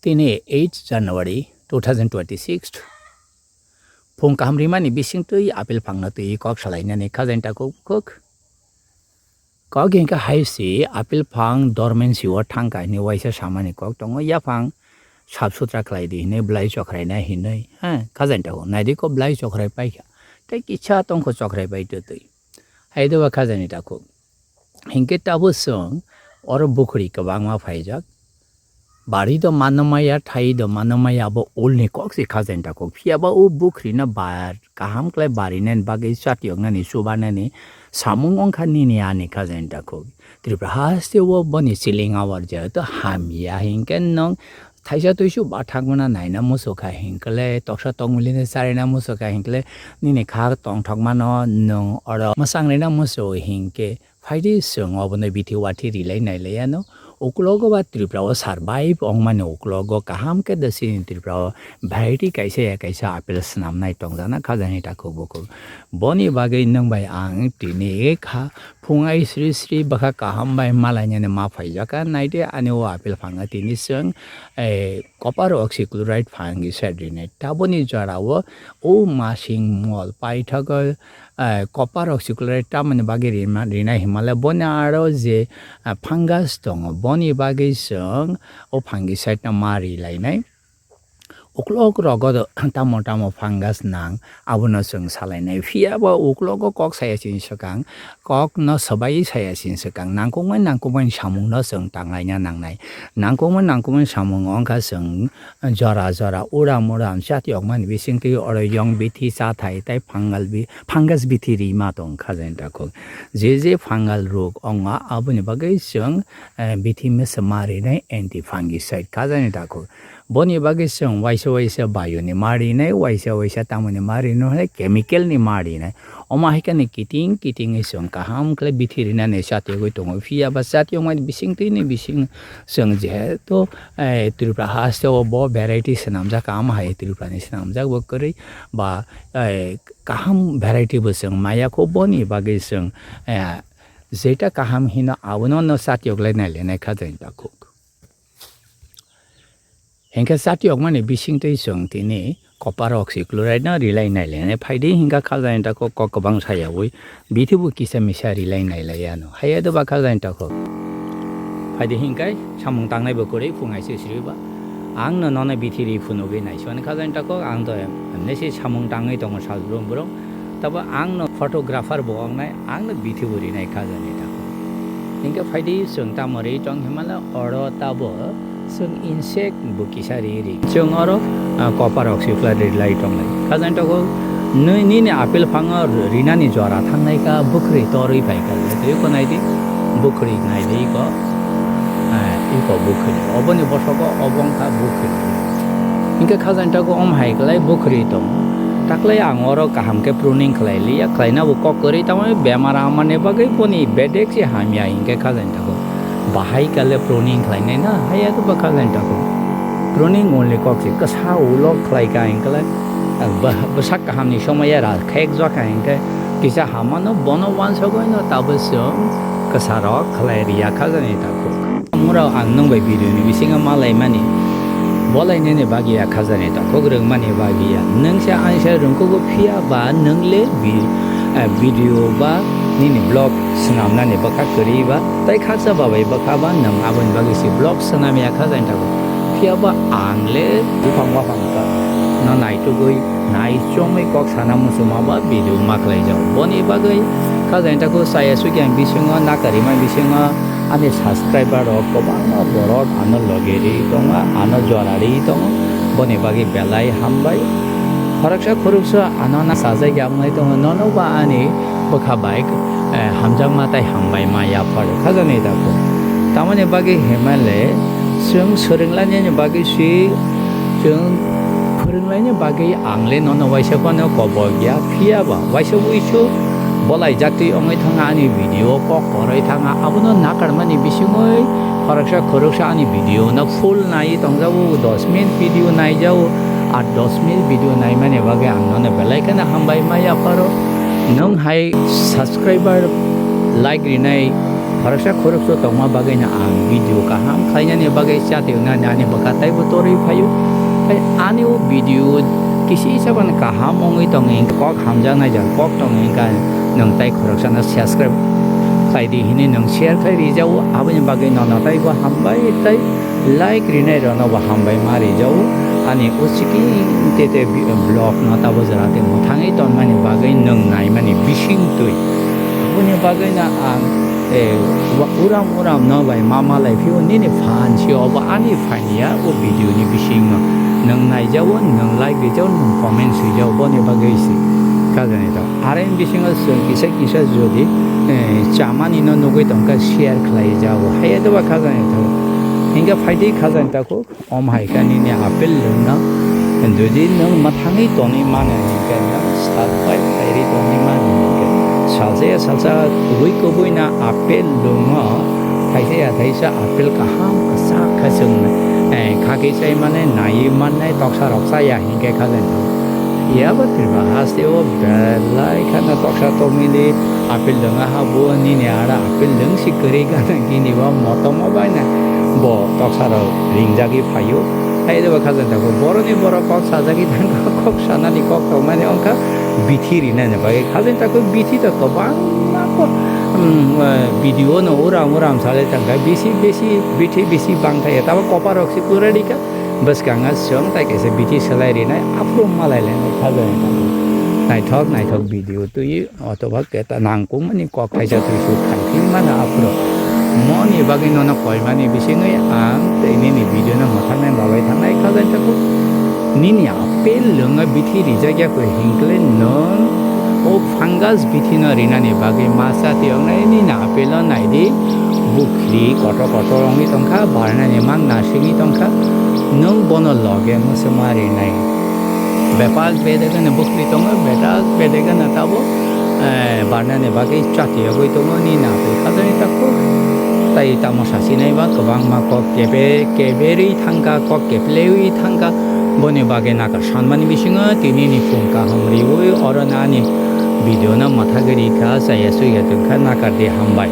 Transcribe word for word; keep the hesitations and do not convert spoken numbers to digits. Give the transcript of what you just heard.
Tini eight January two thousand twenty-six. Phung kaham rimani bisingtwi apple phangno twi kok salainani khajani takhuk bukhuk. Kok hingkha hai si apple phang dormancy o thangkha hinwi waisa samani kok tongo, yaphang sap sutra khlai di hinwi, belai chokhraina hinwi, ha, khajani takhuk. Naidi ko belai chokhrai paikha. Tei kisa tongkho chokhrai pai twtwi. Hai doba khajani takhuk. Hinkhe tabuk chwng oro bukhuri kwbangma phaijak. Bari do mano maya, thai do mano maya, abo ulni kok se khajani takhuk. Phiya ba o bukhuri no bar kaham khlai barinani bagwi chatiyoknani, chubanani samung wngkha nini ani khajani takhuk. Tripura haste o boni chilling hour jehetu hamya hinkhe nwng thaisa tuisu bathakmana naina muchukha hinkhle, toksa tongmili no charina muchukha hinkhle, nini kha tongthokmano nwng oro mwchang rina muchuk hinkhe, phaidi chwng obono bithi wathi rilai nailai ano. Uklogo ba Tripura o survive wngmani uklogo kaham khe da chini Tripura o variety kaisa ya kaisa apple swnamnai tongjakna khajani takhuk bukhuk. Boni bagwi nwng bai ang tini kha phung ai sri sri bwkha kaham bai malainani ma phaijakha. Naidi ani o apple phanga tini chwng, eh, copper oxychloride fungicide rinai. Taboni jorao o masing mol paithago, eh, copper oxychloride tamoni bagwi rima-, rinai hinmale boni aro je, eh, fungus tongo, boni bagwi chwng o fungicide no ma rilainai. Uklok rogo do tamo tamo fungus nang, abono chwng salainai. Phiya bo uklogo kok saya chini swkang, kok no swbai saya chini swkang, nangkukmani nangkukmani samung no chwng tanglaina nangnai. Nangkukmani nangkukmani samung wngkha chwng jora jora, uram uram chatiyokmani bisingtwi oro yong bithi chathai tei fungal bi-, fungus bithi rima tong khajani takhuk. Je je fungal rog wngo, aboni bagwi chwng, eh, bithi mesa ma rinai anti fungicide khajani takhuk. Boni bagwi chwng waisa waisa bio ni ma rinai, waisa waisa tamoni ma rinai, chemical ni ma rinai. Omo hai kheno kiting kiting wi chwng kaham khlai bithi rinani chatiyogwi tongo. Phiya ba chatiyokmani bisingtwi ni bising chwng jehetu, eh, Tripura haste o bo variety swnamjak, omo hai Tripura ni swnamjak bo kwrwi ba, eh, kaham variety bo chwng maya kho, boni bagwi chwng, eh, jeta kaham hino abono no chatiyok lai nai le nai khajani takhuk. Hinkhe chatiyokmani bisingtwi chwng tini copper oxychloride no rilai nai le nai phaidi hinkha khajani takhuk kok kwbang sayawi bithi bo kisa misa rilai nai lai ano. Haiya doba khajani takhuk. Phaidi hinkhai samung tangnai bo kwrwi phung aise sriba. Ang no nono bithi ri phunugwi naisoni khajani takhuk, ang to emne se samung tangwi tongo sal brum brum. Tabo ang no photographer bo wngnai, ang no bithi bo rinai khajani takhuk. Hinkhe phaidi chwng tamo ri tong himala oro tabo chwng insect bo kisa ri ri. Chwng oro, ah, copper oxychloride rilai tongnai. Khajani takhuk nui nini apple phango rinani jora thangnai kha, bukhri torwi phai kha. Tei ko nai di, bukhri nai di ko. Ah, iko bukhri. Oboni bosogo obo wngkha bukhri. Hinkhe khajani takhuk om hai khlai bukhri tong. Taklai ang oro kaham khe pruning khlai liya, khlaina bo kok kwrwi tamo bemar amani bagwi boni bedek se hamya hinkhe khajani takhuk. Bahai kale pruning khlainai na, haiya to ba khajani takhuk. Pruning only kok se kwsa ulo khlai kha hinkhe, ah, bwsak kahamni somoi era khek jaka hinkhe kisa hamano bono wansogwi no tabo chwng kwsarok khlai riya khajani takhuk. Mura ang nwng bai video ni bisingo malaimani, bolainani bagwi ya khajani takhuk, rwngmani bagwi ya. Nwng se aisa rwngkugo phiya ba nwng le bi-, eh, video ba nini vlog swnamnani bwkha kwrwi ba tei khaksa babai bwkha ba nwng aboni bagwi se vlog swnam ya khajani takhuk. Phiya ba ang le buphang waphang ka no naitugwi nai chomwi kok sana muchuma ba video ma khlai jago. Boni bagwi khajani takhuk chaya sukya bisingo nakarima bisingo ani subscriber rok kwbangma borok ano loge ri tongo, ano jora ri tongo. Boni bagwi belai hambai. Khoroksa khoroksa ano na sajagya wngnai tongo, nono ba ani bwkha bai, eh, hamjakma tei hambai ma yaphar khajani takhuk. Tamoni bagwi himale chwng swrwnglainani bagwi si chwng phwrwnglaina bagwi ang le nono waisa phano kobok ya, phiya ba waisa uisu bolai jaktwi wngwi thangha ani video kok koroi thangha, abono nakarmani bisingwi khoroksa khoroksa ani video no full nai tongjago, dos minute video naijao, art dos minute video naimani bagwi ang nono belai kheno hambai ma yapharo. Nwng hai subscriber, like rinai, Khoroksa khoroksa tongma bagwi no ang video kaham khlainani bagwi chatwi wngnani ani bwkha taibo torwi phaio. Tei ani o video kisi sabani kaham wngwi tongwi kok hamjaknai jal kok tongwi wngkha nwng tai khoroksano subscribe khlai di hinwi nwng share khlai rijao. Aboni bagwi nono taibo hambai tei like rinai rokno bo hambai ma rijao. Ani o chiking tete bi-, vlog no tabo jora tei mwthangwi tonmani bagwi nwng naimani bising twi. Aboni bagwi no ang, eh, wa-, uram uram no bai ma malai phio nini phan si obo ani phan ya o video ni bising no. Nwng naijao, nwng like rijao, nwng comment swijao boni bagwi si. Kajani to. Are bisingo chwng kisa kisa jodi, eh, chamani no nugwi tongkha share khlai jao. Hai do ba kajani to. Hinga phaidi kajani ta. Om hai khe nini apple lwngno jodi nwng mwthangwi tonwi mano hinkhe nwng sal bai phairwi tonwi mano hinkhe salsa ya salsa kubui kubui no apple lwngo thaisa ya thaisa apple kaham kwchak khe chwng, eh, khagwi chai mane naiwi mannai toksa rok chaya hinkhe kha jani. Yaba Tripura haste o belai kheno toksa tongmili apple dwng aha bo nini ara apple dwng si kwrwi gana gini bo motom o bai na bo toksa rok ringjagwi phaio. Hai de bo khajani tako boroni borok kok sajagwi thangkha kok sanani kok tongmani wngkha bithi rinani bagwi khajani tako bithi to kwbangma ko, um, eh, video no uram uram salai thangkha bisi bisi bithi bisi bangthai tabo kopa rok si kwrwi rikha. Bwskango chwng tai kaisa bithi swlai rinai, aphuru malai lainai kha jani tongo. Naithok naithok video twi otoba keta nangkukmani kok kaisa twi suk khai phil mano aphuru. Moni bagwi nono koimani bisingwi ang tei nini video no mwthangna babai thangnai kha jani tongo. Nini apple lwngwi bithi rijak ya koi hinkle nwng o fungus bithi no rinani bagwi masa tiyoknai nini apple o naidi. Bukhli kotor kotor wngwi tongkha, barnani mang nasingwi tongkha, nwng bono loge mwswma rinai. Bepak bedegano bukhli tongo, betak bedegano tabo, eh, barnani bagwi chati yogwi tongo, nini apple kha jani tako. Tai tamo sasinai ba kwbangma kok kebe-, keberwi thangkha, kok keplewi thangkha. Boni bagwi nakar sanmani bisingo tini ni phung kaham riwi oro nani video no mwthagwi rikha, chaya suya tongkha, nakar di hambai.